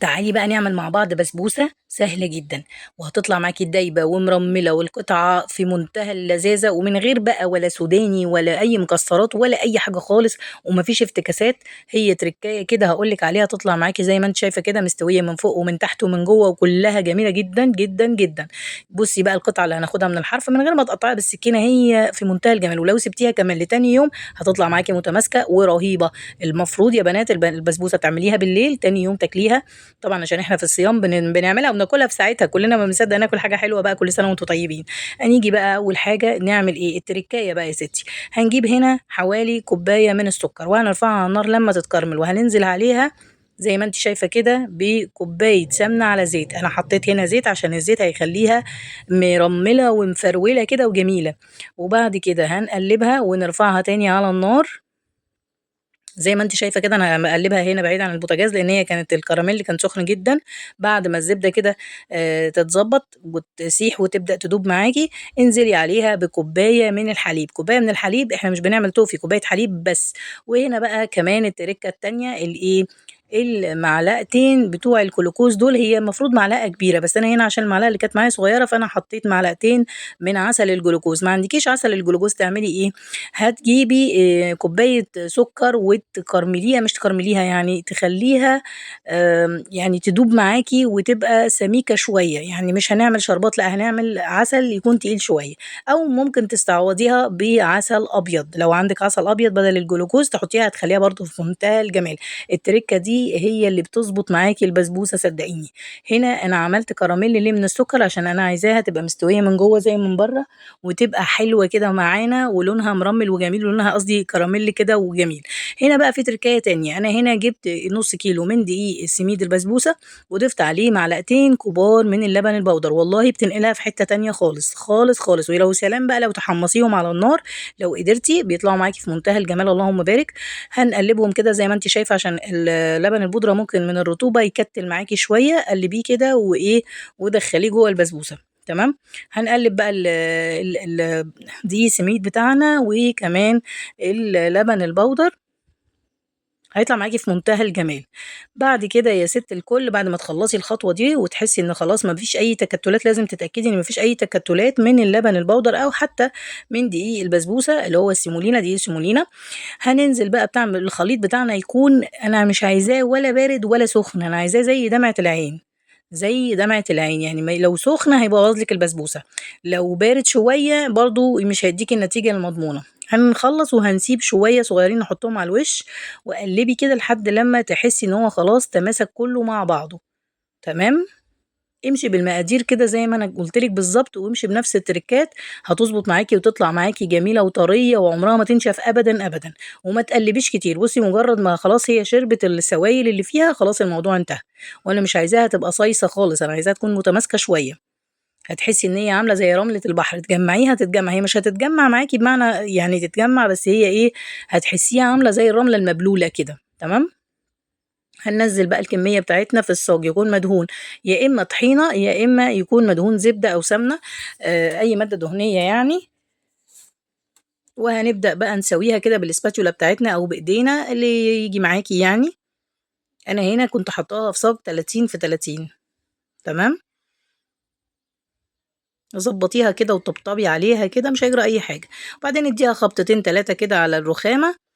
تعالي بقى نعمل مع بعض بسبوسة سهلة جدا، وهتطلع معاكي دايبة ومرملة والقطعة في منتهى اللذاذة، ومن غير بقى ولا سوداني ولا أي مكسرات ولا أي حاجة خالص، ومفيش افتكاسات. هي تركاية كده هقولك عليها تطلع معاكي زي ما انت شايفة كده، مستوية من فوق ومن تحت ومن جوه، وكلها جميلة جدا جدا جدا. بصي بقى القطعة اللي هناخدها من الحرف من غير ما تقطعيها بالسكينة، هي في منتهى الجمال، ولو سبتيها كمان لتاني يوم هتطلع معاكي متماسكة ورهيبة. المفروض يا بنات البسبوسة تعمليها بالليل، تاني يوم تاكليها، طبعا عشان احنا في الصيام بنعملها وبناكلها في ساعتها، كلنا ما بنصدق ناكل حاجة حلوة بقى. كل سنة وانتم طيبين. هنيجي بقى اول حاجة نعمل ايه؟ التركايه بقى يا ستي. هنجيب هنا حوالي كوباية من السكر، وهنرفعها على النار لما تتكرمل، وهننزل عليها زي ما انت شايفه كده بكوبايه سمنه على زيت. انا حطيت هنا زيت عشان الزيت هيخليها مرمله ومفروله كده وجميلة. وبعد كده هنقلبها ونرفعها تاني على النار زي ما انت شايفه كده. انا مقلبها هنا بعيد عن البوتاجاز لان هي كانت الكراميل كان سخن جدا. بعد ما الزبدة كده، تتظبط وتسيح وتبدا تدوب معاكي، انزلي عليها بكوبايه من الحليب. كوباية من الحليب، احنا مش بنعمل توفي، كوباية حليب بس. وهنا بقى كمان التركة التانية، الايه، المعلقتين بتوع الجلوكوز دول، هي المفروض معلقه كبيرة، بس انا هنا عشان المعلقة اللي كانت معايا صغيرة فانا حطيت معلقتين من عسل الجلوكوز. ما عندكيش عسل الجلوكوز تعملي ايه؟ هتجيبي، كوباية سكر وتكرمليها، مش تكرمليها يعني تخليها، يعني تدوب معاكي وتبقى سميكة شوية، يعني مش هنعمل شربات، لا هنعمل عسل يكون تقيل شوية. او ممكن تستعوضيها بعسل ابيض، لو عندك عسل ابيض بدل الجلوكوز تحطيها، هتخليها برضو في منتهى الجمال. التركة دي هي اللي بتظبط معاكي البسبوسه صدقيني. هنا انا عملت كراميل ليه من السكر عشان انا عايزاها تبقى مستوية من جوه زي من بره، وتبقى حلوة كده معانا، ولونها مرمل وجميل، ولونها قصدي كراميل كده وجميل. هنا بقى في تركايه تانية، انا هنا جبت نص كيلو من دقيق سميد البسبوسه وضفت عليه معلقتين كبار من اللبن البودر، والله بتنقلها في حتة تانية خالص خالص خالص. ولو سلام بقى لو تحمصيهم على النار لو قدرتي بيطلعوا معاكي في منتهى الجمال، اللهم بارك. هنقلبهم كده زي ما انت شايفه عشان اللبن البودره ممكن من الرطوبة يكتل معاكي شوية، قلبية كده وايه ودخليه جوه البسبوسه. تمام. هنقلب بقى دقيق سميد بتاعنا وكمان اللبن البودر، هيطلع معاكي في منتهى الجمال. بعد كده يا ست الكل، بعد ما تخلصي الخطوة دي وتحسي ان خلاص ما فيش اي تكتلات، لازم تتاكدي ان ما فيش اي تكتلات من اللبن البودر او حتى من دقيق البسبوسه اللي هو السيمولينا، دقيق السيمولينا. هننزل بقى بتاع الخليط بتاعنا، يكون انا مش عايزاه ولا بارد ولا سخن، انا عايزاه زي دمعه العين، زي دمعة العين، يعني لو سخن هيبوظ لك البسبوسة، لو بارد شوية برضو مش هيديكي النتيجة المضمونة. هنخلص وهنسيب شوية صغيرين نحطهم على الوش، وقلبي كده لحد لما تحسي ان هو خلاص تماسك كله مع بعضه. تمام. امشي بالمقادير كده زي ما انا قلتلك بالظبط، وامشي بنفس التركات، هتظبط معاكي وتطلع معاكي جميلة وطريه وعمرها ما تنشف ابدا ابدا. وما تقلبيش كتير، بصي مجرد ما خلاص هي شربت السوائل اللي فيها خلاص الموضوع انتهى. وانا مش عايزاها تبقى صيصه خالص، انا عايزاها تكون متماسكة شوية. هتحسي ان هي عامله زي رملة البحر، تجمعيها تتجمع، هي مش هتتجمع معاكي بمعنى يعني تتجمع، بس هي ايه، هتحسيها عامله زي الرملة المبلوله كده. تمام. هننزل بقى الكمية بتاعتنا في الصاج، يكون مدهون يا إما طحينة يا إما يكون مدهون زبدة أو سمنة، أي مادة دهنية يعني. وهنبدأ بقى نسويها كده بالاسباتيولا بتاعتنا أو بإيدينا اللي يجي معاكي يعني. أنا هنا كنت حطاها في صاج 30 في 30. تمام. ظبطيها كده وطبطبي عليها كده، مش هيجرى أي حاجة. وبعدين اديها خبطتين تلاتة كده على الرخامة.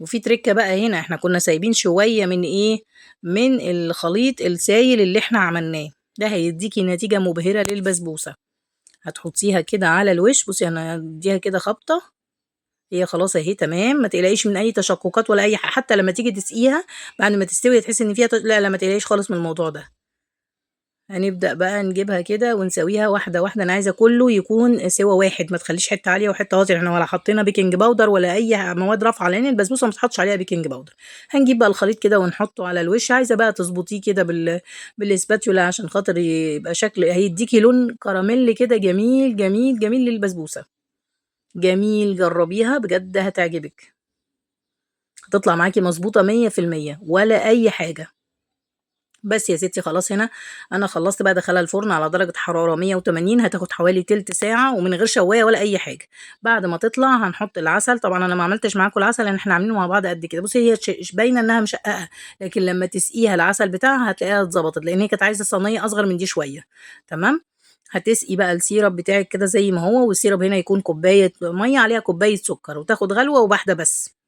وفي تركة بقى هنا، احنا كنا سايبين شوية من ايه، من الخليط السايل اللي احنا عملناه ده، هيديكي نتيجة مبهرة للبسبوسة. هتحطيها كده على الوش، بصي انا هديها كده خبطة، هي خلاص اهي تمام، ما تقلقيش من اي تشققات ولا اي حاجة. حتى لما تيجي تسقيها بعد ما تستوي تحسي ان فيها لا لا ما تقلقيش خالص من الموضوع ده. هنبدأ بقى نجيبها كده ونسويها واحدة واحدة، أنا عايزة كله يكون سوا واحد، ما تخليش حتة عالية وحتة واطية، احنا ولا حطينا baking powder ولا أي مواد رافعة، لأن البسبوسة ما بتحطش عليها baking powder. هنجيب بقى الخليط كده ونحطه على الوش، عايزة بقى تظبطيه كده بالاسباتيولا عشان خاطر يبقى شكل، هيديكي لون كراميل كده جميل جميل جميل للبسبوسة، جميل. جربيها بجد هتعجبك، هتطلع معاكي مظبوطة مية في المية ولا أي حاجة. بس يا ستي خلاص هنا انا خلصت بقى، ادخلها الفرن على درجة حرارة 180، هتاخد حوالي تلت ساعة ومن غير شواية ولا اي حاجة. بعد ما تطلع هنحط العسل، طبعا انا ما عملتش معاكم العسل لان احنا عاملينه مع بعض قد كده. بصي هي باينة انها مشققة، لكن لما تسقيها العسل بتاعها هتلاقيها اتظبطت، لان هي كانت عايزة صينية اصغر من دي شوية. تمام. هتسقي بقى ال syrup بتاعك كده زي ما هو، وال syrup هنا يكون كوباية مية عليها كوباية سكر، وتاخد غلوة وواحدة بس.